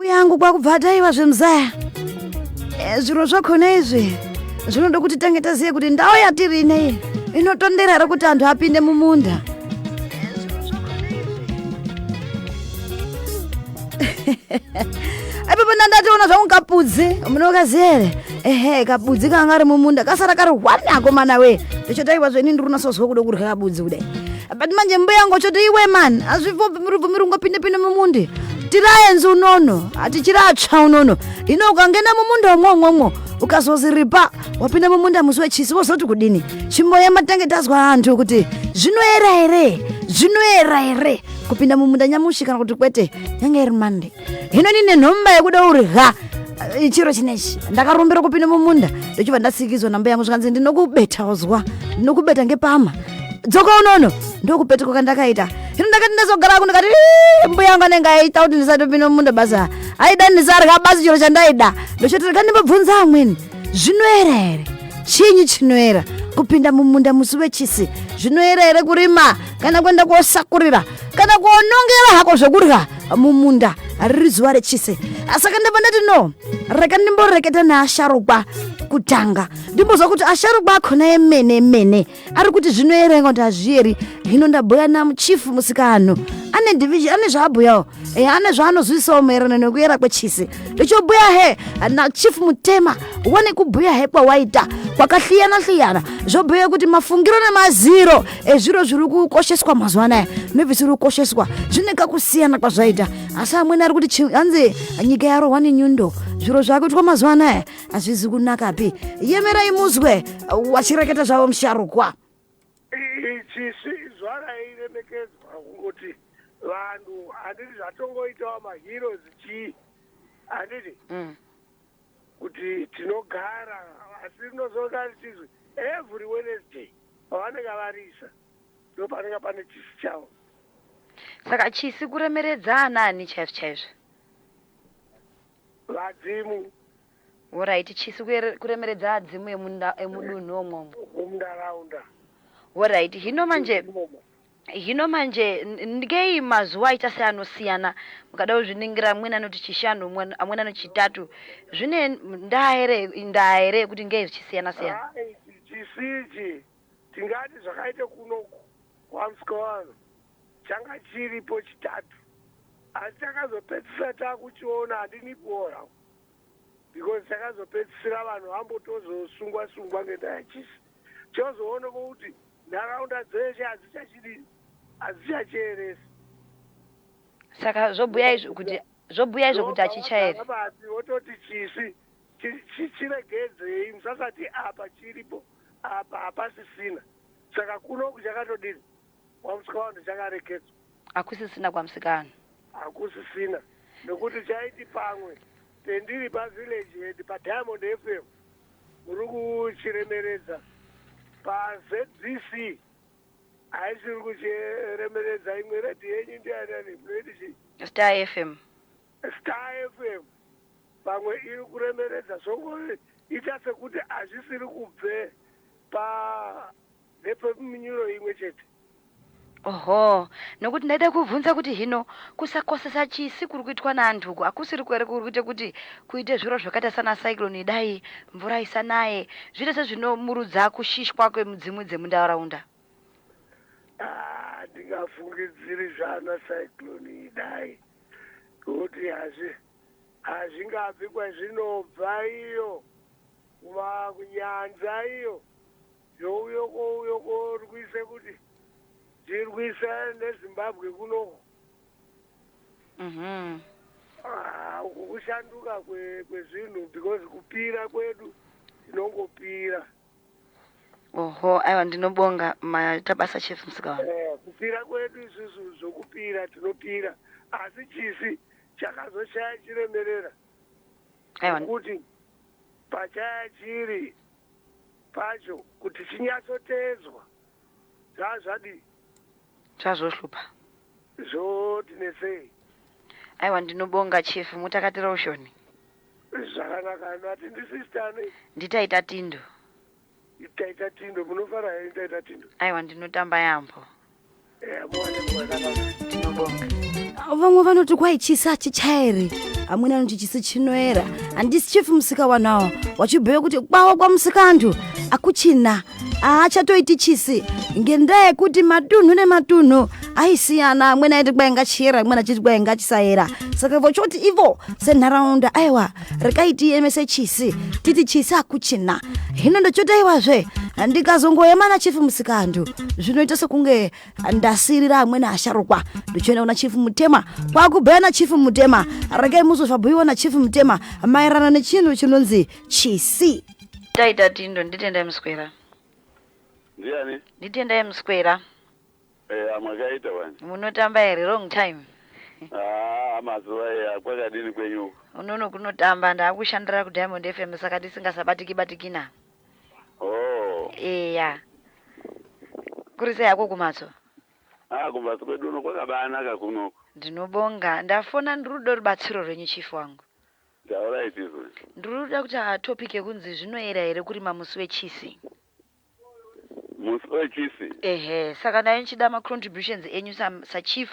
Yangu kwakubva taiwa zvemuzaya. Zviro zvakhona izvi zvinoda kuti tange taziye kuti ndau yatiri ineyi inotondera here kuti antu apinde mumunda. Ipapo ndandatoona zvangu kapudzi, munokaziya here? Ehe, kabudzi kanga kari mumunda kasara kari hwani akomana we. Ndichotaiwa zvenini ndiri kunasozwa kuda kurya kabudzi kudai. But manje mbuya yangu choti iwe man, azvibvumiri ungopinde pinde mumundi. Tiraenzi unono, hatichiratsva unono. Hino ukangena mumunda umwo umwomwo, ukazoziripa wapinda mumunda musi wechisi wozoti kudini? Chimboyema tange tazwa antu kuti zvinoera here? Zvinoera here kupinda mumunda nyamushi kana kuti kwete? Yange iri Monday. Hino nine nhomba yekuda urya chiro chinechi ndakarumbira kupinda mumunda ndochibva ndatsikidzwa nambuya yangu zvikanzi ndinokubeta wazwa ndinokubeta ngepama dzoka unono ndokupetuka kandakaita hino ndakati ndazogara ku ndikati mbuya yangu anenge aita kuti ndisatopinda mumunda basa aida ndisarya basi chiro chandaida ndochoti rega ndimbobvunza amweni zvinoera here chinyi chinoera kupinda mumunda musi wechisi zvinoera here kurima kana kuenda kosakurira kana kuonongera hako zvekurya mumunda riri zuva rechise. Saka ndabva ndati no, reka ndimboreketa neasharukwa kutanga, ndimbozwa kuti asharukwa akhona emene emene ari kuti zvinoerenga kuti hazvieri. Hino ndabhuya namuchief musikaanhu ane division, ane zvaabhuyawo, ane zvaanozwisisawo maererano nekuyera kwechisi. Ndichobhuya he nachief Mutema, wane kubhuya he kwawaita kwakahliyana hliyana, zvobhuya kuti mafungiro nemaziro ezviro zviri kukosheswa mazuva anaya nezvisiri kukosheswa zvine kakusiyana kwazvaita. Asi amweni ari kuti hanzi nyika yarohwa nenyundo, zviro zvakuitwa mazuva anaya hazvizi kunakapi. Yemerai muzwe wachireketa zvavo musharukwa. Ichi zuva rairemekedzwa kungoti vanhu handiti zvatongoitawo maheroes chii handiti kuti tinogara, asi rinozoona richizwi every Wednesday pavanenge varisa ndopanenge pane chisi chavo. Saka chisi kuremeredza anaani chaizvo chaizvo? Vadzimu. Horaiti, chisi kuremeredza adzimu emudunhu omwomo. Mundaraunda. Horaiti, hino manje hino manje ngei mazuva aita seanosiyana? Mukada kuzviningira, amweni anoti chishanu, amweni anoti chitatu. Zvine ndaa here, ndaa here yekuti ngei zvichisiyana siyana? Chisi ichi tingati zvakaita kunoku kwaMusikawano changa chiripo chitatu, asi takazopedzisira takuchiona handiniporawo because takazopedzisira vanhu vambotozosungwa sungwa ngendaa yechisi. Chozoonekwa kuti nharaunda dzeshe hadzichachidini, hadzichachieresi. Saka zvobhuya izvo kuti zvobhuya izvo kuti hachichaeri. Pasi vototi chisi chiregedzei, musasati apa chiripo apa hapasisina. Saka kunoku chakatodini kwaMusikawano chakaregedzwa, hakusisina kwaMusikano, hakusisina nekuti chaiti pamwe pendiri pavillage head paDiamond FM muri kuchiremeredza, paZBC haisiri kuchiremeredza. Imwe redhi yenyu ndianani munoiti chii? Star FM. Star FM pamwe iri kuremeredza, zvongoita sekuti hazvisiri kubve pa nepemunyuro imwe chete. Oho, nokuti ndaida kubvunza kuti hino kusakosesa chisi kuri kuitwa naantu uku hakusiri kwere kuri kuita kuti kuite zviro zvakaita sana cyclone idai, mvura isanaye, zviite sezvinomurudza kushishwa kwemudzimu dzemundaraunda? Ah, ndingafungidziri zvana cyclone idai kuti hazvingabvi kwazvinobva iyo kuma kunyanza iyo youyo kouyo korwise kuti tirwise neZimbabwe kunoko. Ah, uku kushanduka kwezvinhu because kupira kwedu tinongopira. Oho, aiwa, ndinobonga, maita basa Chief Musikavanhu. Kupira kwedu isusu zvokupira tinopira, asi chisi chakazoshaya chiremerera Aiwa. Nekuti pachaya chiri pacho kuti chinyatsotedzwa zvazvadii? Zvazohlupa. Zvotinetsei. Aiwa, ndinobonga Chief, mutakatira ushoni. Zvakanaka, ndati ndisistani. Nditaita Tindo. Taita Tindo, munofara here Taita Tindo? Aiwa, ndinotamba yambo. Muwane nguva yakanaka. Tinobonga. Vamwe vanoti kwai chisi hachichaeri, amweni anoti chisi chinoera. Handisi chief Musika wanawo wachibhuya kuti kwawo kwaMusikantu akuchina, haachatoiti chisi ngendaa yekuti matunhu nematunhu aisiyana. Amweni aiti kwai ngachiyera, amweni achiti kwai ngachisayera. Saka vochoti ivo senharaunda, aiwa, rekai tiemese chisi, titi chisi hakuchina. Hino ndochoti aiwazve, ndikazongoema nachief Musikantu zvinoita sekunge ndasirira amweni asharukwa. Ndichoenda kuna Chief Mutema, kwakubhuya naChief Mutema. Regai muzozvabhuyiwa naChief Mutema maererano nechinhu chinonzi chisi. Taita tindo, nditendai Muswera. Ndiani? Nditendai Muswera. Mwakaita wani. Munotamba here? Long time. Ah, mazuva eya, kwakadini kwenyu uku? Unono kunotamba, ndaakushandira kuDiamond FM, saka tisingasabatiki batikina. Oh. Eya, kuri sei hako kumhatso? Ah, kumbatso kwedu uno kwakabaanaka kunoku. Ndinobonga. Ndafona ndiri rudo rubatsiro rwenyu, chief wangu. Taurai tizwe. Ndiri kuda kuti topic yekunzi zvinoera here kurima musi wechisi. Musi wechisi? Ehe, saka ndai ndichida macontributions enyu sachief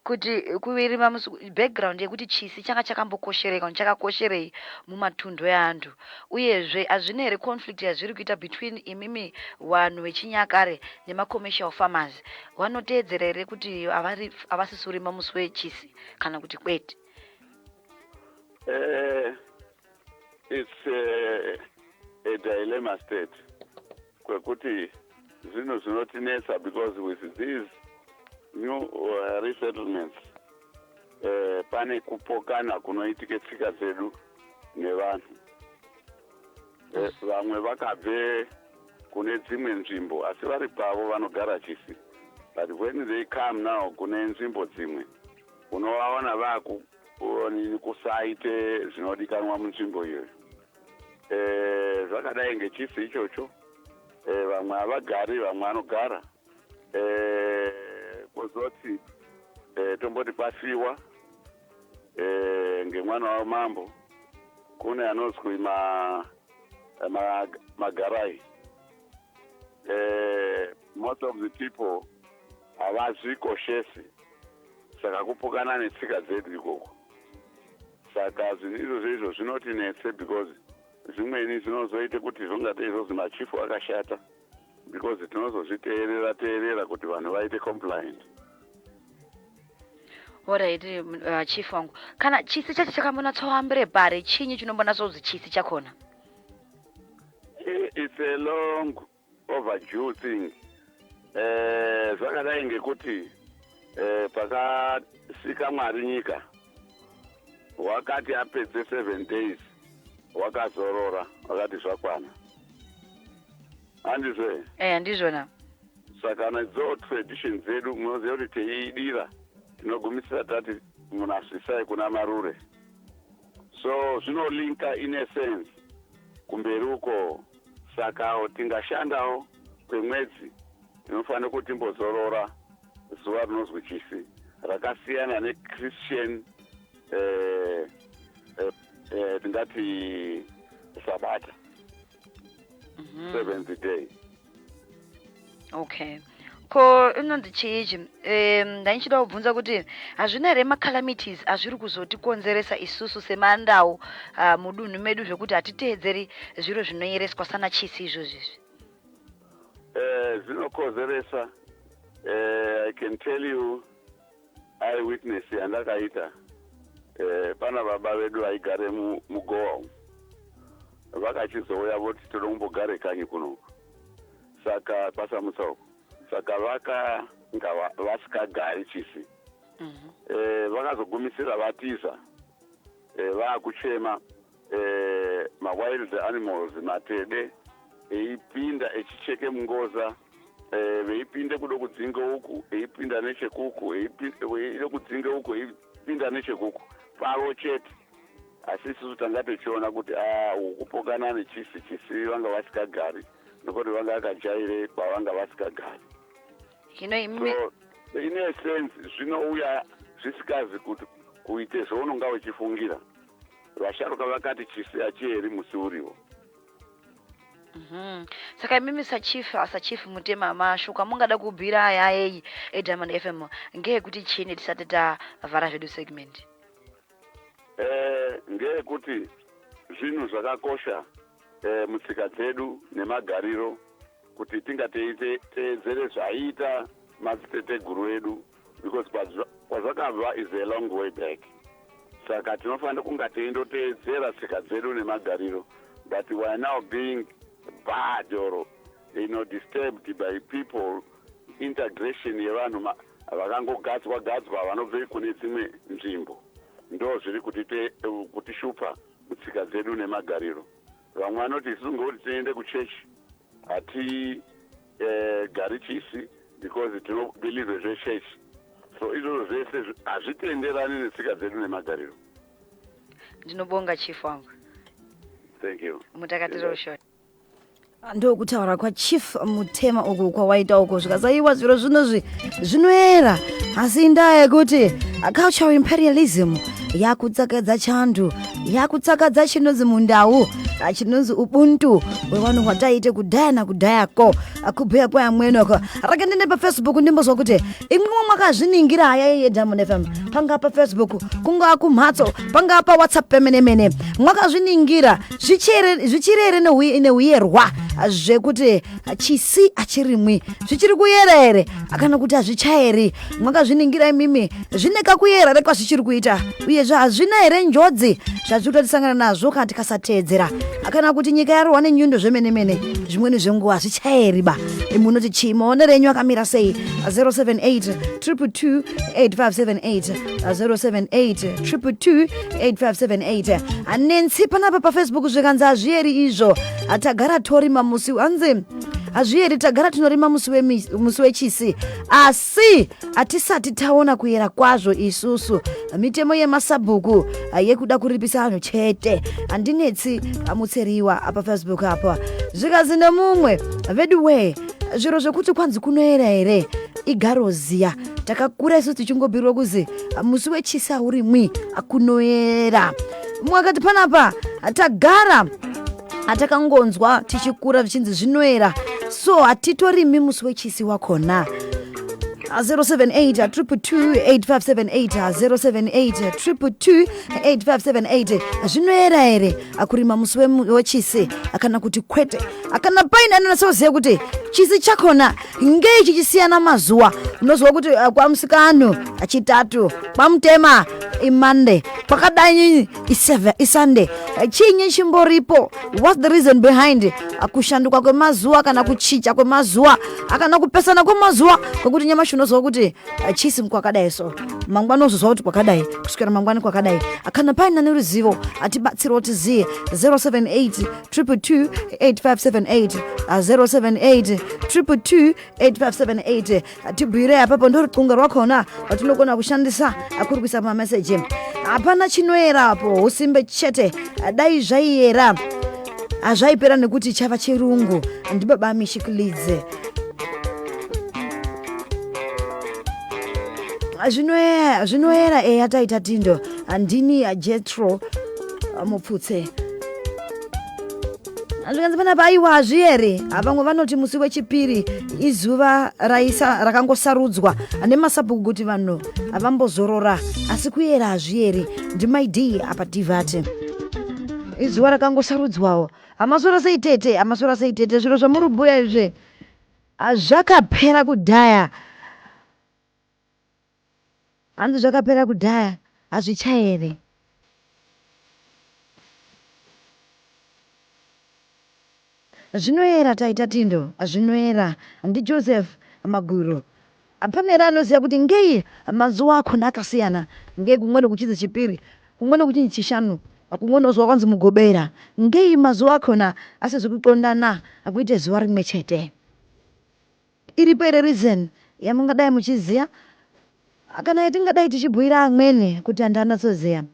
kuti kurima musi, background yekuti chisi changa chakambokosherei kana chakakosherei mumatunhu eantu, uyezve hazvina here conflict yazviri kuita between imimi vanhu vechinyakare nemacommercial farmers? Vanoteedzera here kuti havasisi kurima musi wechisi kana kuti kwete? It's a dilemma state kwekuti zvinhu zvinotinetsa because with these new resettlements pane kupokana kunoitike tsika dzedu nevanhu. Vamwe vakabve kune dzimwe nzvimbo asi vari pavo vanogara chisi, but when they come now kune nzvimbo dzimwe, unovaona vaku nini kusaite zvinodikanwa munzvimbo iyoyo. Zvakadai ngechisi ichocho, vamwe havagari, vamwe vanogara. Kuzoti tomboti pafiwa ngemwana wamambo, kune anozwi magarai. Most of the people havazvikoshesi, saka kupokana netsika dzedu ikoko. Saka zvinhu izvozvo izvo zvinotinetse because zvimweni zvinozoite kuti zvongatei zvozi machifu akashata because tinozozviteerera teerera kuti vanhu vaite compliant. Alright, chief wangu, kana chisi chacho chakambonatsoambire pari, chinyi chinombonatsozi chisi chakhona? It's a long overdue thing. Zvakadai ngekuti pakasika Mwari nyika, wakati apedze 7 days wakazorora, wakati zvakwana, handizve? Eya, ndizvona. Saka nadzo tradition dzedu, munoziva kuti teiidira tinogumisira tati munasvisai kuna Marure, so zvinolinka in a sense kumberi uko. Saka tingashandawo kwemwedzi, tinofanira kuti timbozorora zuva rinozwi chisi, rakasiyana nechristian tingati sabata, seventh day. Okay, ko inonzi chiichi? Ndaichida kubvunza kuti hazvina here macalamities azviri kuzotikonzeresa isusu semandau mudunhu medu, zvekuti hatiteedzeri zviro zvinoyereswa sana chisi izvozvi izvi? Zvinokonzeresa. I can tell you eyewitness yandakaita. Pana baba vedu vaigare muGowa umu, vakachizouya voti toda kumbogare kanyi kunoku, saka kwaSamutsa uku. Saka vakanga vasikagari chisi. Vakazogumisira vatiza, vaakuchema mawild animals, matede eipinda echicheke mungoza, veipinde kudo kudzinge uku, eipinda nechekuku, eide kudzinge uku, eipinda nechekuku pavo chete. Asi isusu tanga tichiona kuti a uku kupokana nechisi. Chisi vanga vasikagari nokuti vanga vakajaire kwavanga vasikagari. Hino imi So in a sense zvinouya zvisikazi kuti kuite zvaunonga uchifungira. Vasharuka vakati chisi hachieri musi uriwo. Saka imimi sachief, sachief Mutema, mashoko amungada kubhira aya eyi eDiamond FM ngeekuti chini tisati tavhara zvedu segment? Ngeyekuti zvinhu zvakakosha mutsika dzedu nemagariro kuti tingateedzere zvaiita madziteteguru edu, because kwazvakabva is a long way back. Saka tinofanira kunga teindoteedzera tsika dzedu nemagariro, but we are now being bad or disturbed by people, integration yevanhu vakangogadzwa gadzwa vanobve kune dzimwe nzvimbo. Ndo zviri kutishupa mutsika dzedu nemagariro. Vamwe vanoti isusu ngokuti tiende kuchechi hati gari chisi because tinobelieve zvechechi. So izvozvo zvese hazvitenderani netsika dzedu nemagariro. Ndinobonga, chief wangu. Thank you. Mutakatira ushoni. Ndokutaura kwaChief Mutema uku kwawaita uko, zvikasaiwa zviro zvinozvi zvinoera, asi indaa yekuti cultural imperialism yakutsakadza chandu, yakutsakadza chinonzi mundau, chinonzi ubuntu hwevanhu hwataite kudhaya nakudhayako. Kubhuya kwayamwenoko, rake ndine paFacebook ndimbozwa kuti imwiwo mwakazviningira haya yeDiamond FM, pangaa paFacebook, kungaa kumhatso, pangaa paWhatsApp pemene mene, mwakazviningira zvichiri here neuyerwa zvekuti chisi achirimwi zvichiri kuyera here, kana kuti hazvichaeri? Mwakazviningira imimi, zvine kakuyera here kwazvichiri kuita? Uyezve hazvina here njodzi zvazviri kutotisangana nazvo kana tikasateedzera, kana kuti nyika yarohwa nenyundo zvemene mene, zvimweni zvenguva hazvichaeri ba? Munoti chii? Maonero enyu akamira sei? 078 222 8578, 078 222 8578. Nensi panapa paFacebook zvikanzi hazvieri izvo, tagara torima musi, hanzi hazvieri, tagara tinorima musi wechisi, asi hatisati taona kuyera kwazvo isusu. Mitemo yemasabhuku yekuda kuripisa vanhu chete. Handinetsi amutseriwa paFacebook apa. Zvikazi nemumwe vedu we, zviro zvekuti kwanzi kunoera here igaroziya. Takakura isu tichingobhirwa kuzi musi wechisi haurimwi, kunoera. Mumwe akati panapa tagara atakangonzwa tichikura zvichinzi zvinoera, so hatitorimi musi wechisi wakona. 078 222 8578, 078 222 8578. Zvinoera here kurima musi wechisi, kana kuti kwete? Kana paine anonatsoziva kuti chisi chakona ngei chichisiyana mazuva. Unozwa kuti kwamusikano Chitatu, kwamutema iMonday, kwakadai iSunday. Chinyi chimboripo? What's the reason behind kushanduka kwemazuva, kana kuchicha kwemazuva, kana kupesana kwemazuva, kwekuti nyamashi unozwa kuti chisi kwakadai, so mangwani uzozwa kuti kwakadai, kusvikira mangwani kwakadai? Kana paina neruzivo, atibatsirawo tiziye. 078 222 8578, 078 222 8578. Tibhuirei apapo, ndo ruxunga rwakhona rwatinogona kushandisa kuri kuisa mameseji. Hapana chinoera apo, usimbe chete. Dai zvaiyera hazvaipera nekuti chava chirungu. Ndibaba Mishikilidze. Zvinoera eya, taita tindo. Handini Jetro Mupfutse. Zvikanzi panapa aiwa, hazvieri. Vamwe vanoti musi wechipiri izuva raisa rakangosarudzwa nemasabhuku kuti vanhu vambozorora, asi kuyera hazvieri. Ndimaid apa divhati izuva rakangosarudzwawo. Hamaswera sei tete? Hamaswera sei tete? Zviro zvamuri kubhuya izvi zvakapera kudhaya. Hanzi zvakapera kudhaya, hazvichaeri. Zvinoera, taita tindo, zvinoera. NdiJoseph Maguru. Hapana here anoziva kuti ngei mazuva akona akasiyana? Ngei kumweni kuchinzi Chipiri, kumweni kuchinzi Chishanu, kumweni unozwa kwanzi Mugobera? Ngei mazuva akona asizi kuxondana kuite zuva rimwe chete? Iripo here reason yamungadai muchiziva, kana yatingadai tichibhuira amweni kuti antu anatsoziva?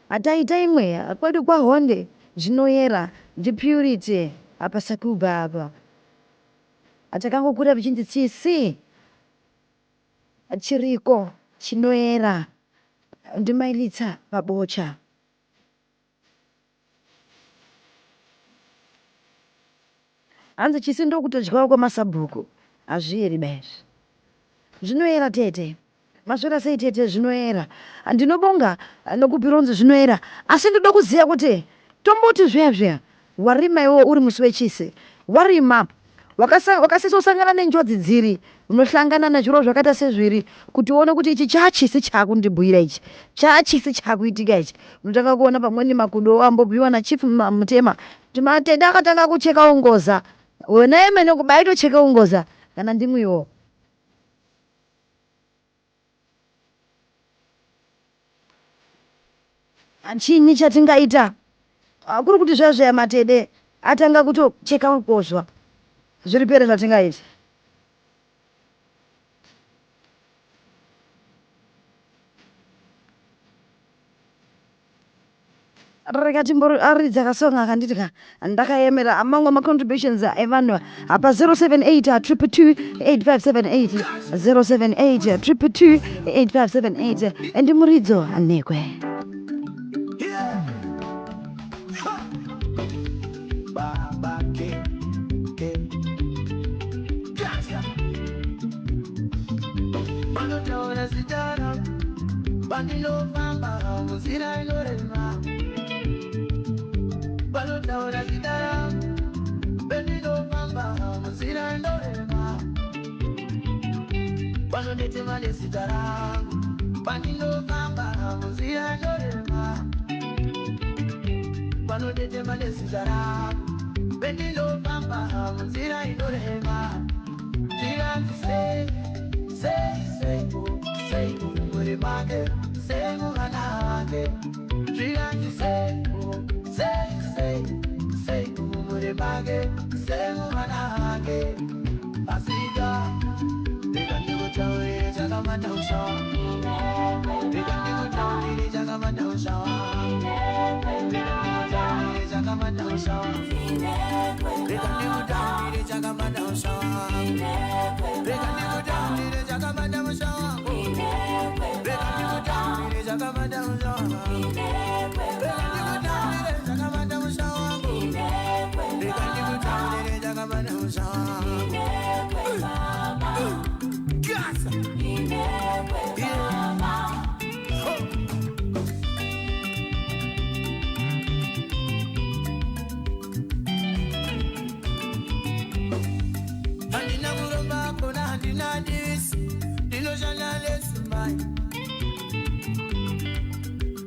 Hataita imwe kwedu kwaHonde zvinoyera. NdiPurity apa Sakuba apa. Takangokura zvichinzi chisi chiriko chinoera. Ndimailitsa pabocha. Hanzi chisi ndokutodyawo kwamasabhuku. Hazvieri ba izvi. Zvinoera tete. Maswera sei tete zvinoera. Ndinobonga nokupirwa kunzi zvinoera. Asi ndoda kuziva kuti tomboti zviya zviya warima iwe uri musi wechisi. Warima wakasisa kusangana nenjodzi dziri unohlangana nezviro zvakaita sezviri kuti uone kuti ichi chachisi chakundibhuyira ichi chachisi chakuitika ichi. Unotanga kuona pamweni makudo ambobhuyiwa naChief Mutema kuti matenda akatanga kucheka ungoza wena emene kubaitocheka ungoza kana ndimwiwo. Chinyi chatingaita kuri kuti zviya zviya matede atanga kutocheka ukozva zviri pere zvatingaita. Rega timboridza kasong akanditi ka ndakayemera mamwe macontributions evanhu apa 078 222 8578 078 222 8578 ndi Muridzo Nhekwe. Baba ke ke Gotcha. Vanotaura zita rangu pandinofamba munzira inorema. Vanotaura zita rangu pendinofamba munzira inorema. Vanonditema nezita rangu pandinofamba munzira inorema. Vanonditema nezita rangu pendinofamba munzira inorema. Zvikanzi sei, sei, seiko, seiko mumhuri make, sei muvana vake. Zvikanzi seiko, sei, sei, seiko mumhuri make, sei muvana vake. Asika rega ndikutaurire chakamata usha wangu, rega ndikutaurire chakamata usha wangu, rega ndikutaurire chakamata usha wangu, rega ndikutaurire chakamata usha wangu, rega ndikutaurire chakamata musha wangu, rega ndikutaurire chakamata musha wangu, rega ndikutaurire chakamata musha wangu, rega ndikutaurire chakamata musha wangu. Gasa. Yeah. Ho. Handina kuromba kona, handina disi, ndinoshanda nesimba.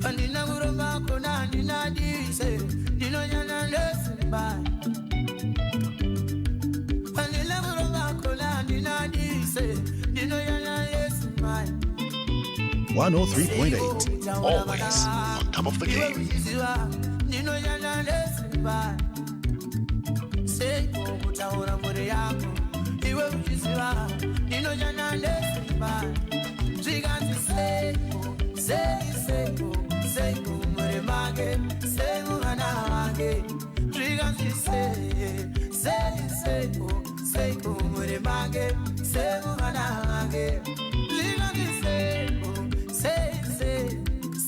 Handina kuromba kona, handina disi, ndinoshanda nesimba. Handina kuromba kona, handina disi, ndinoshanda nesimba. 103.8. Always on top of the game. Ndinoshanda nesimba. Seiko kutaura mhuri yako iwe uchiziva ndinoshanda nesimba? Zvikanzi seiko, sei, seiko, seiko mumhuri make, sei muvana vake. Zvikanzi sei, sei, seiko, seiko mumhuri make, sei muvana vake. Zvikanzi seiko, sei, sei,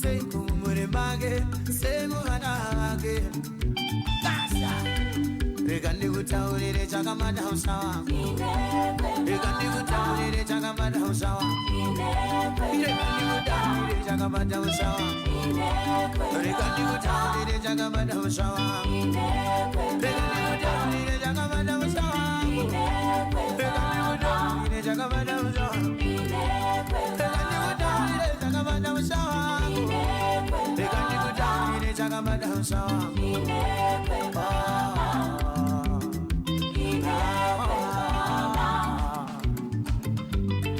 seiko mumhuri make, sei muvana vake. Basa. Rega ndikutaurire chakamata usha wangu, rega ndikutaurire chakamata usha wangu, rega ndikutaurire chakamata usha wangu, rega ndikutaurire chakamata usha wangu, rega ndikutaurire chakamata usha wangu, rega ndikutaurire chakamata usha wangu, rega ndikutaurire chakamata usha wangu, rega ndikutaurire chakamata usha wangu. Ah.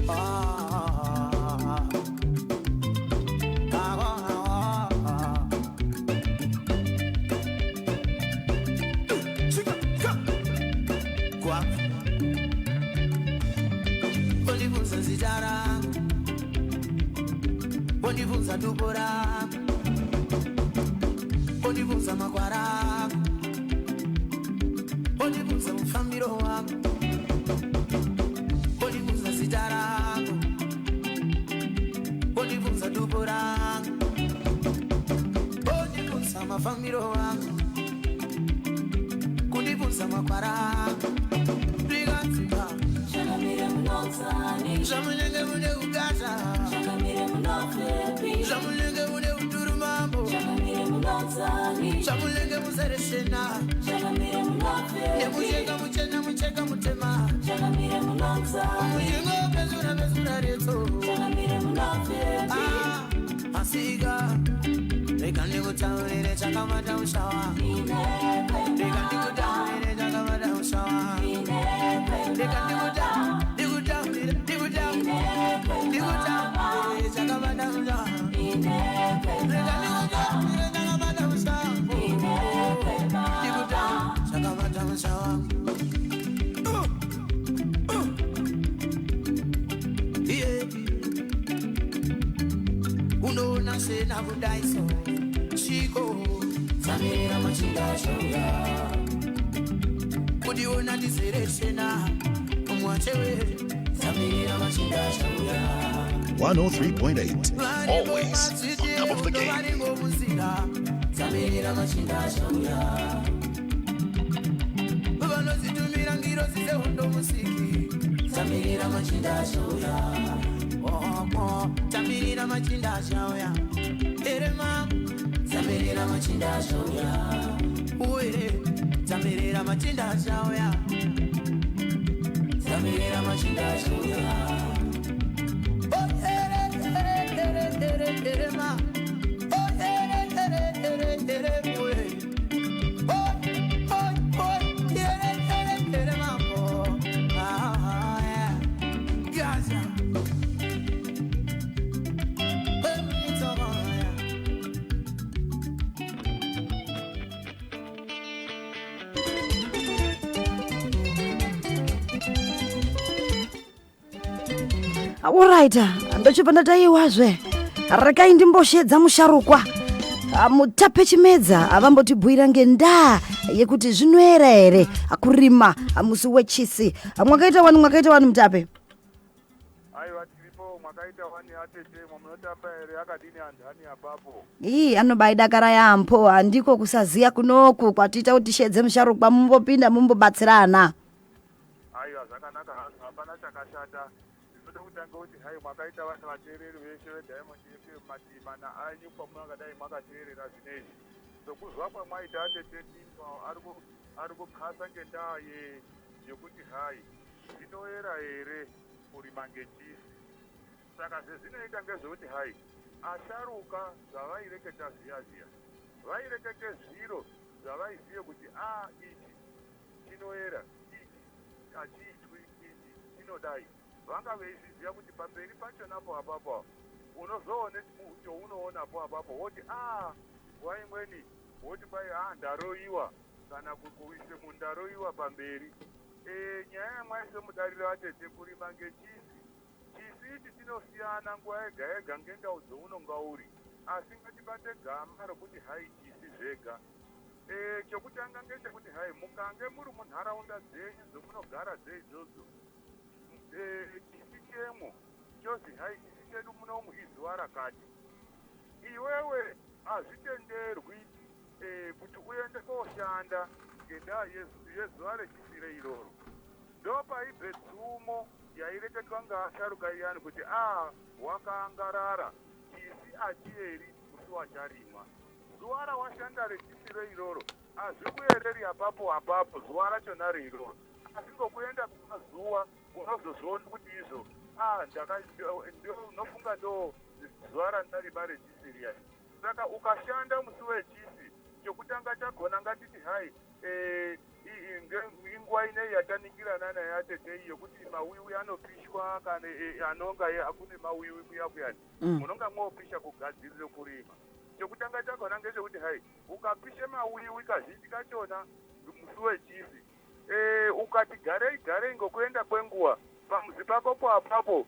Ah. Ah. Ah. Kwa wondibvunza zita rangu, wondibvunza dupo rangu, wondibvunza makwara angu, wondibvunza mufambiro wangu, wondibvunza zita rangu, wondibvunza dupo rangu, wondibvunza mafambiro wangu, kundibvunza makwara angu. Zvamunenge mune kugata, zvamunenge mune kuturumambo, zvamunenge muzereshena nemucheka muchena, mucheka mutema, muchingo pezura pezura retso. Ah, asika rega ndikutaurire chakamata ushawa, rega ndikutaurire chakamata ushawa, rega ndikutaurire, ndikutaurire chakamata ushawa, rega ndikutaurire chakamata ushawa, ndikutaurire chakamata ushawa. Yeah. Unoona sena kudaiso chiko tsamirira machinda ashouya kudiona ndizere shena mwachewe, tsamirira machinda ashouya. 103.8. Always on top of the game. Varingomuzira, tsamirira machinda ashouya, vanozitumira ngirozi dzehondo musiki, tsamirira machinda ashouya. Oh, tsamirira machinda ashouya erema, tsamirira machinda ashouya uere, tsamirira machinda ashouya, tsamirira machinda ashouya. Oh, ere, ere, ere, ere, ere, ma. Oh, ere, ere, ere, ere, ere. Oh, oh, oh, ere, ere, ere, ma, oh. Ah, yeah. Gaza. Oh, it's all yeah. Alright, ndochibva ndataiwazve, rekai ndimboshedza musharukwa. Ah, Mutape Chimedza avambotibhuyira ngendaa yekuti zvinoera here kurima musi wechisi. Ah, mwakaita wani, mwakaita wani, Mutape? Aiwa, tiripo, mwakaita wani atete, mwamunotamba here? Akadini andani apapo? Ii, anobaidakara yaampo. Handiko kusaziya kunoku kwatiita kuti tishedze musharukwa, mumbopinda mumbobatsirana. Aiwa, zvakanaka hazvo, hapana chakashata. Ndinoda kutanga kuti hai, mwakaita vana vateereri veshe veDiamond FM mativi mana anyu kwamunongadai mwakateerera zvinezvi. Sokuzwa kwamwaita atete Tino ari kukhasa ngendaa yekuti hai, zvinoera here kurima ngechisi? Saka zvezvinoita ngezvekuti hai, asharuka zvavaireketa zviya zviya, vairekete zviro zvavaiziye kuti a ichi chinoera, ichi hachiitwi, ichi chinodai. Vanga veizviziva kuti pamberi pachonapo apapo unozoone chounoonapo apapo, woti a nguva imweni woti kwai a ndaroiwa, kana kuise mundaroiwa pamberi. Nyaya yamwaise mudariro atete, kurima ngechisi, chisi ichi chinosiyana nguva yega yega ngendau dzounonga uri, asi ngatibate gama rokuti hai chisi zvega. Chokutanga ngechekuti hai, mukange muri munharaunda dzenyu dzomunogara dzeidzodzo, chisi chemwo chozi hai, chisi chedu munomu izuva rakati, iwewe hazvitenderwi kuti uende koshanda ngendaa yezuva rechisire iroro. Ndopaibve tsumo yaireketwa ngaasharuka iyani kuti a wakaangarara, chisi achieri musi wacharimwa. Zuva rawashanda rechisire iroro hazvikuereri apapo apapo zuva rachona reiroro, asi ngokuenda kumazuva unozozviona kuti izvo a ndinofunga ndo zuva randarima rechisiriya. Saka ukashanda musi wechisi, chokutanga chagona ngatiti hai, inguva inei yataningirana nayo atete, yekuti mawiwi anopishwa kana anonga kune mawiwi kuya kuyani, munonga mwopisha kugadzirire kurima. Chokutanga chagona ngechekuti hai, ukapishe mawiwi kazhinji kachona musi wechisi, ukati garei garei, ngokuenda kwenguva pamuzi pakopo apapo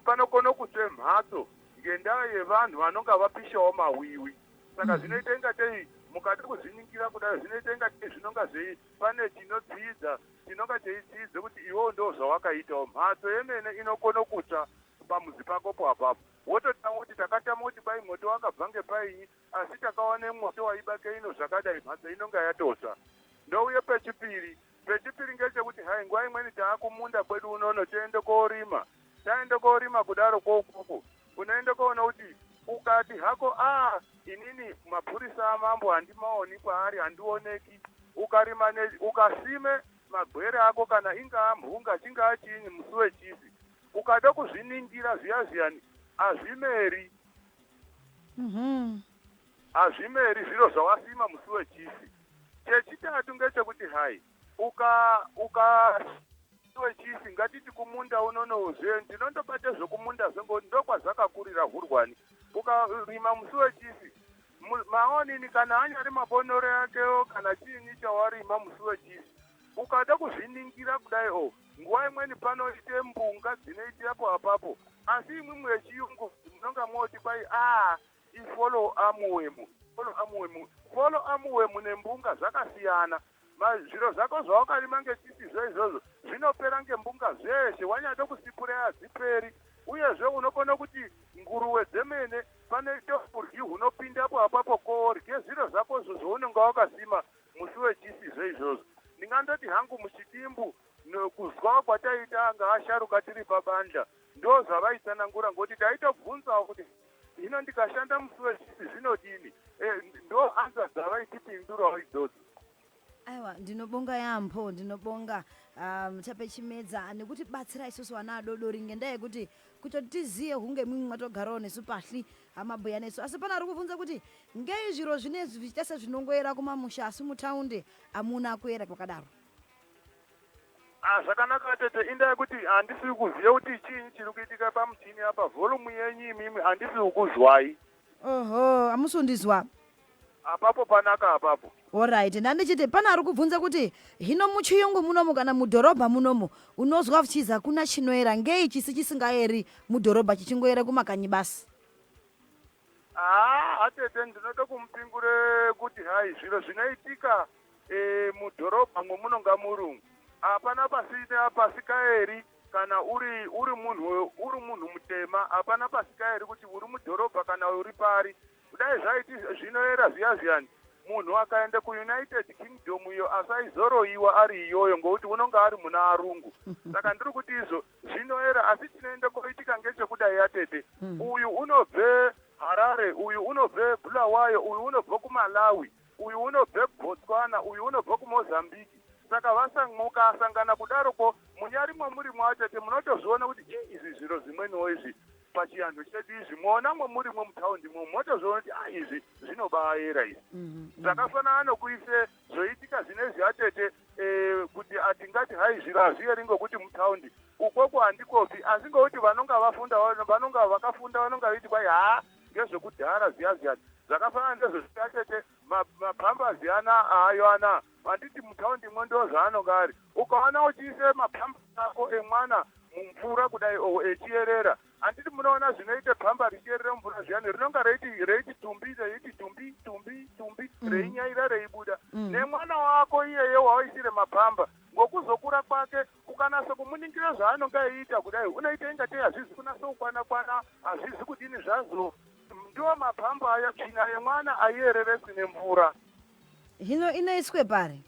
panokone kutsve mhatso ngendaa yevanhu vanonga vapishawo mawiwi. Saka zvinoita ingatei mukati kuzviningira kudai, zvinoita ingatei zvinonga zvei pane chinodzidza chinonga cheidzidza kuti iwewo ndo zvawakaitawo. Mhatso yemene inokone kutsva pamuzi pakopo apapo, wototama kuti takatama kuti kwai moto wakabva ngepainyi, asi takaone moto waibake ino zvakadai, mhatso inonga yatotsva. Ndouye pechipiri. Pechipiri ngechekuti hai, nguva imweni taakumunda kwedu unono, toende korima. Taende korima kudaro kokoko, unoende koona kuti ukati hako, a inini mapurisa amambo handimaoni kwaari, handioneki. Ukarima ukasime magwere ako, kana ingaa mhunga, chingaa chiinyi, musi wechisi, ukada kuzviningira zviya zviyani, hazvimeri. Hazvimeri zviro zvawasima musi wechisi. Chechitatu ngechekuti hai, uka wechisi, ngatiti kumunda unonozve, ndinondobate zvekumunda zvengoti ndokwazvakakurira hurwani. Ukarima musi wechisi, maonini, kana anyari mabonore akewo kana chiinyi chawarima musi wechisi, ukada kuzviningira kudai o, nguva imweni panoite mbunga dzinoitirapo apapo. Asi imwimwi yechiyungu munonga moti kwai a ifall armyworm. Fall armyworm, fall armyworm nembunga zvakasiyana. Zviro zvako zvawakarima ngechisizvo izvozvo zvinopera ngembunga zveshe, wanyade kusipura hadziperi. Uyezve unokona kuti nguruwe dzemene, panoite uryi hunopindapo apapo korye zviro zvakozvo zvaunenge wakasima musi wechisizvo izvozvo. Ndingandoti hangu muchidimbu, kuzwa kwataita ngaasharuka tiri pabandla, ndo zvavaitsanangura, ngokuti taitobvunzawo kuti hino ndikashanda musi wechisi zvinodini? Ndo answer dzavaitipindurawo idzodzo. Aiwa, ndinobonga yaambo, ndinobonga Mutape Chimedza nekuti batsira isusu vana adodori, ngendaa yekuti kutoti tiziye hunge mwimwe mwatogarawo nesu pahli hamabhuya nesu. Asi pana ari kubvunza kuti ngei zviro zvinezvi zvichiita sezvinongoera kumamusha, asi mutaundi hamuna kuera kwakadaro? Ah, zvakanaka tete. Indaa yekuti handisi kuziva kuti chiinyi chiri kuitika pamuchini apa. Volume yenyu imimi handisi kukuzwai. Oho, hamusundizwa? Apapo panaka apapo. Alright, ndandichiti pana ari kubvunza kuti hino muchiyungu munomu kana mudhorobha munomu unozwa uchizi hakuna chinoera, ngei chisi chisingaeri mudhorobha, chichingoera kumakanyi basi? Haa, atete, ndinoda kumupingure kuti hai, zviro zvinoitika mudhorobha mwemunonga muri hapana pasina pasikaeri. Kana uri munhu mutema, hapana pasikaeri kuti uri mudhorobha kana uri pari. Kudai zvaiti zvinoera zviya zviyani, munhu akaenda kuUnited Kingdom iyo asaizoroyiwa ari iyoyo, ngokuti unonga ari muna arungu. Saka ndiri kuti izvo zvinoera, asi chinoenda koitika ngechekudai atete, uyu unobve Harare, uyu unobve Bulawayo, uyu unobve kuMalawi, uyu unobve Botswana, uyu unobve kuMozambique. Saka mukasangana kudaroko munyari mwamuri mwatete, munotozviona kuti e izvi zviro zvimweniwo izvi pachianhu chedu izvi, mwona mwemurimwo mutaundi mwo motozviona kuti a izvi zvinobaayera izvi. Zvakafanana nokuise zvoitika zvinezvi atete, kuti atingati hai, zviro hazvieri ngokuti mutaundi ukoko handikopi, asi ngokuti vanonga vafunda, vanonga vakafunda, vanonga veiti kwai haa, ngezvekudhara zviya zviyani. Zvakafanana ndezvekuti atete, mapambazi ana ayo ana, handiti mutaundi mwo ndo zvaanonga ari. Ukaona uchiise mapamba ako emwana mumvura kudai o echiyerera, handiti munoona zvinoite pamba richiyerera mumvura zviyani, rinonga reiti tumbi, reiti tumbi tumbi tumbi, reinyaira reibuda. Nemwana wako iyeye wawaisire mapamba, ngokuzokura kwake ukanasa kumuningira zvaanonga eiita kudai, unoita ingatei hazvizi kunasa kukwana kwana, hazvizi kudini zvazo. Ndiwo mapamba aya. Tsvina yemwana aierereswi nemvura. Hino inoiswe pari?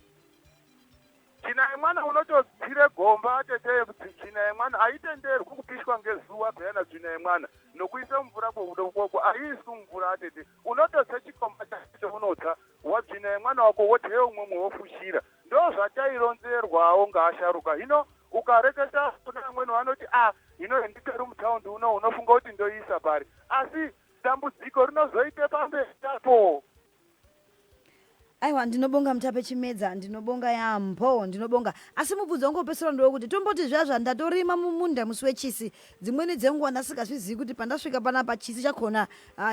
Tsvina yemwana unototsire gomba atete. Tsvina yemwana haitenderwi kupishwa ngezuva peyana. Tsvina yemwana nokuisa mvura koko haiiswi mumvura atete. Unototse chikomba chacho, unotsa watsvina yemwana wako, woteya umwemwe, wofushira. Ndo zvataironzerwawo ngaasharuka. Hino ukareketa kuna amweni vanoti a hino henditori mutaundi uno, unofunga kuti ndoiisa pari? Asi dambudziko rinozoite pamberi apo. Aiwa, ndinobonga Mutape Chimedza, ndinobonga yaambo, ndinobonga. Asi mubvunzo wangu wopesera ndewekuti tomboti zvazva ndatorima mumunda musi wechisi, dzimweni dzenguva ndasingazvizivi kuti pandasvika panapa chisi chakhona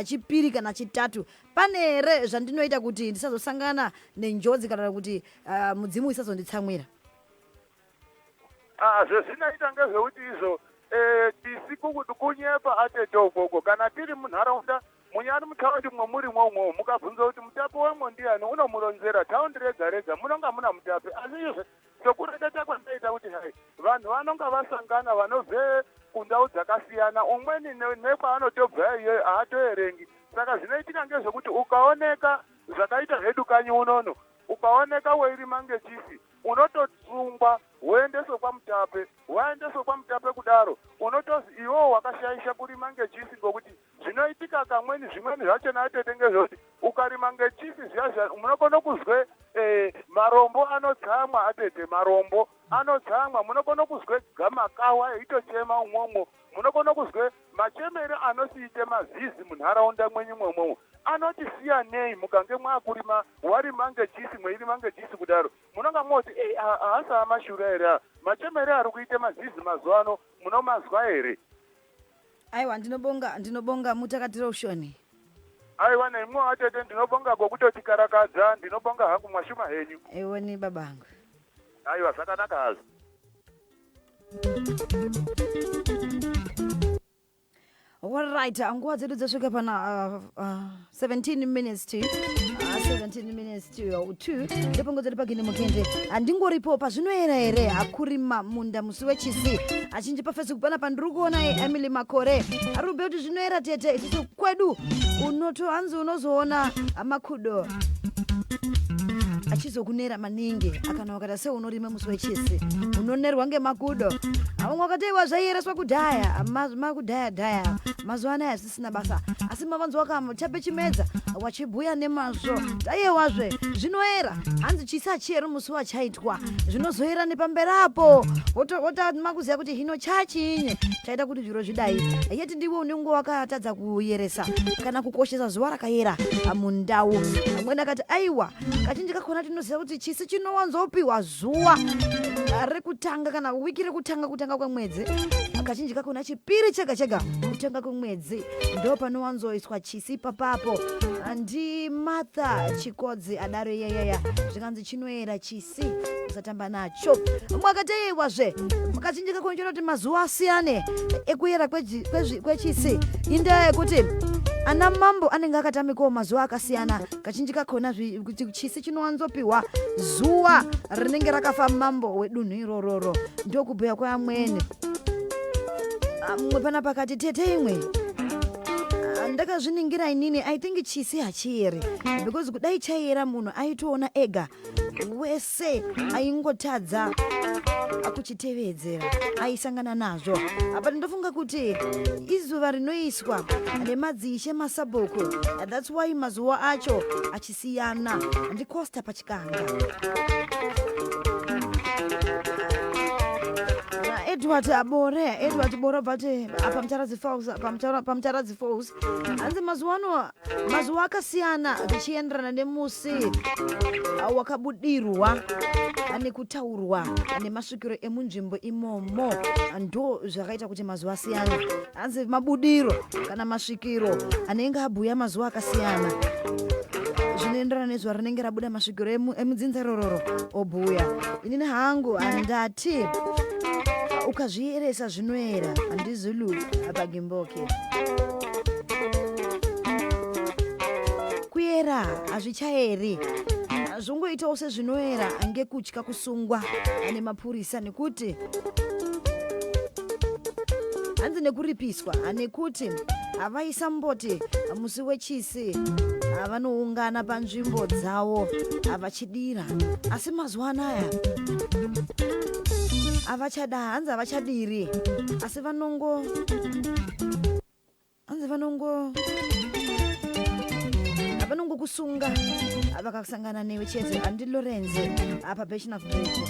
chipiri kana chitatu, pane here zvandinoita kuti ndisazosangana nenjodzi kana kuti mudzimu isazonditsamwira? Ah, zvezvinoita ngezvekuti izvo tisi kunyepa atete ukoko. Kana tiri munharaunda munyari mutaundi mwemurimwo umwo, mukabvunza kuti mutape wemwo ndiani, unomuronzera. Taundi rega rega munonga muna mutape. Asi izvo sokureketa kwandaita kuti hai, vanhu vanonga vasangana vanobve kundau dzakasiyana, umweni nekwaanotobva iyoyo haatoerengi. Saka zvinoitika ngezvekuti ukaoneka zvakaita hedu kanyi unono, ukaoneka weirima ngechisi, unototsungwa. Unosungwa woendeswe kwaMutape. Waendeswe kwaMutape kudaro, unotozi iwewe wakashaisha kurima ngechisi, ngokuti zvinoitika kamweni zvimweni zvachona atete ngezvekuti ukarima ngechisi zviya zviya munokone kuzwe marombo anotsamwa atete, marombo anotsamwa, munokone kuzwe gamakawa eitochema umwomwo, munokone kuzwe machemere anosiite mazizi munharaunda mwenyu mwomwomwo anoti siyanei mukange mwakurima warima ngechisi mweirima ngechisi kudaro munonga moti haasi amashura here aya machemere ari kuite mazizi mazuva ano munomazwa here? Aiwa, ndinobonga, ndinobonga mutakatiro ushoni. Aiwa, nemwiwo atete, ndinobonga ngokutotikarakadza, ndinobonga hangu, mwashuma henyu. Iwoni babangu. Aiwa, zvakanaka hazvo. Alright, nguva dzedu dzasvika pana 17 minutes to 17 minutes to 2 ndepanguva dzedu pagine mukende. Handingoripo pazvinoera here hakurima munda musi wechisi? Achinji paFacebook panapa ndiri kuona Emily Makore ari kubhuya kuti zvinoera tete, isusu kwedu unoto hanzi unozoona makudo achizokunera maningi akana wakata seunorima musi wechisi unonerwa ngemakudo. Vamwe wakati zvaiereswa kudhaya, makudhaya dhaya, mazuva anaya zvisina basa, asi mavanzwa wakachape chimedza wachibhuya nemazvo. Tayewazve zvinoera, hanzi chisi hachiyeri musi wachaitwa, zvinozoera nepamberi apo wotama kuziva kuti hino chachinye chaita kuti zviro zvidai, yeti ndiwe unenge wakatadza kuyeresa kana kukoshesa zuva rakayera mundau. Amweni akati aiwa, kazhinji kakona tinoziva kuti chisi chinowanzopiwa zuva rekutanga kana wiki rekutanga kutanga kwemwedzi. Kazhinji kakona chipiri chega chega kutanga kwemwedzi ndo panowanzoiswa chisi ipapapo. Ndi Martha Chikodzi adaro iyayaya, zvikanzi chinoera chisi, usatamba nacho. Mwakateiwazve kazhinji kakona chona kuti mazuva asiyane ekuyera kwechisi indaa yekuti ana mambo anenge akatamikawo mazuva akasiyana. Kazhinji kakona kuti chisi chinowanzopiwa zuva rinenge rakafa mambo wedunhu irororo, ndokubhuya kweamweni. Mumwe pana pakati tete imwe, ndakazviningira inini, I think chisi hachiyeri because kudai chaiyera munhu aitoona ega, wese aingotadza kuchitevedzera aisangana nazvo. Apa ndinofunga kuti izuva rinoiswa nemadzishe masabhuku, that's why mazuva acho achisiyana. Ndicosta pachikanga. Edward Abore, Edward Bore bvati paMutaradzi Falls, paMutaradzi Falls, hanzi mazuva ano mazuva akasiyana zvichienderana nemusi wakabudirwa nekutaurwa nemasvikiro emunzvimbo imomo, ndo zvakaita kuti mazuva asiyana. Hanzi mabudiro kana masvikiro anenge abhuya mazuva akasiyana zvinoenderana nezuva rinenge rabuda masvikiro emudzinza rororo obhuya. Inini hangu handati ukazviyeresa zvinoera. Handizulu pagimboke kuyera hazvichaeri, zvongoitawo sezvinoera ngekutya kusungwa nemapurisa nekuti hanzi nekuripiswa, nekuti havaisamboti musi wechisi vanoungana panzvimbo dzavo vachidira, asi mazuva anaya havachada, hanzi havachadiri, asi vanongo hanzi vanongo vanongokusunga vakasangana newe chete. Handi Lorenze apa Beshnaf Bridge.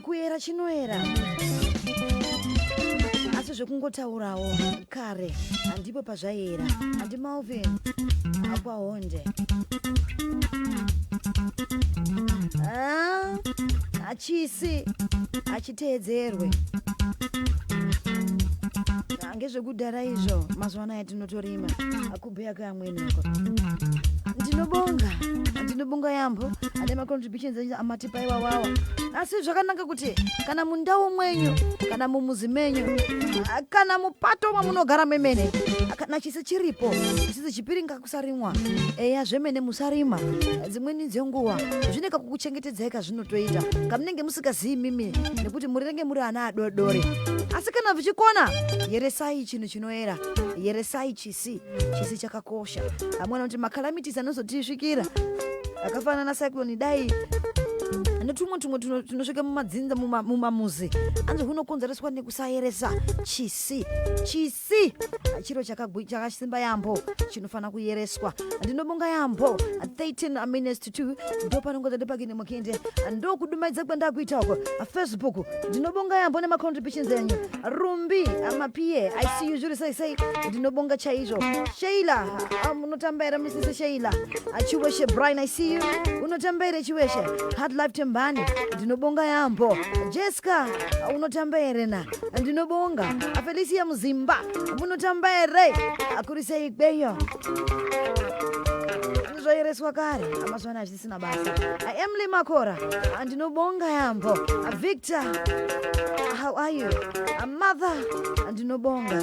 Kuyera chinoera, asi zvekungotaurawo kare handipo pazvaiyera. Handi Malvin kwahonde. Ah, hachisi hachiteedzerwe. Ah, ngezvekudhara izvo, mazuva anaya tinotorima akubhuya kweamweni ako. Ndinobonga, ndinobonga yambo ane macontributions enyu amatipa iwawawa, asi zvakanaka kuti kana mundau mwenyu kana mumuzi menyu, kana mupato mamunogara memene, kana chisi chiripo, chisi chipiri ngakusarimwa. Eya, zvemene musarima. Dzimweni dzenguva zvine kakukuchengetedzai kazvinotoita kamunenge musingazivi mimi nekuti murinenge muri ana adodori, asi kana zvichikona yeresai chinhu chinoera, yeresai chisi. Chisi chakakosha. Amwe anoti macalamities anozotisvikira akafanana nacyclone dai. Netumwe tumwe tunosvika mumadzinza, mumamuzi, anzi hunokonzereswa nekusayeresa chisi. Chisi chiro chakasimba yambo, chinofanira kuyereswa. Ndinobonga yambo. 13 minutes to 2 ndo panongoza ndepakine mukinde, ndokudumaidza kwandakuita uko Facebook. Ndinobonga yambo nemacontributions enyu. Rumbi Amapiye, I see you. Zviri sei sei? Ndinobonga chaizvo. Sheila, munotamba here misisi Sheila? Chiweshe Brian, I see you. Unotamba here Chiweshe? Hard Life Tembani, ndinobonga yambo. Jessica, unotamba here na? Ndinobonga. Felicia Muzimba, munotamba here? Kuri sei ikweyo? Zvayereswa kare, amazuva ano hazvisina basa. Emily Makora, ndinobonga yambo. Victor, how are you? Mother, ndinobonga.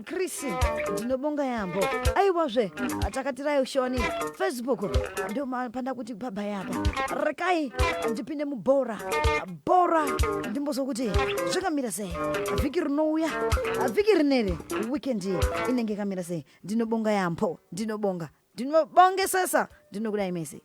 Chris, ndinobonga yambo. Aiwazve, takatirai shoni Facebook, ndo panda kuti bhabhai apa. Rekai ndipinde mubhora bhora, ndimbozwa kuti zvakamira sei vhiki rinouya, vhiki rineri, weekend inenge yakamira sei. Ndinobonga yambo, ndinobonga, ndinobongesesa, ndinokudai mese.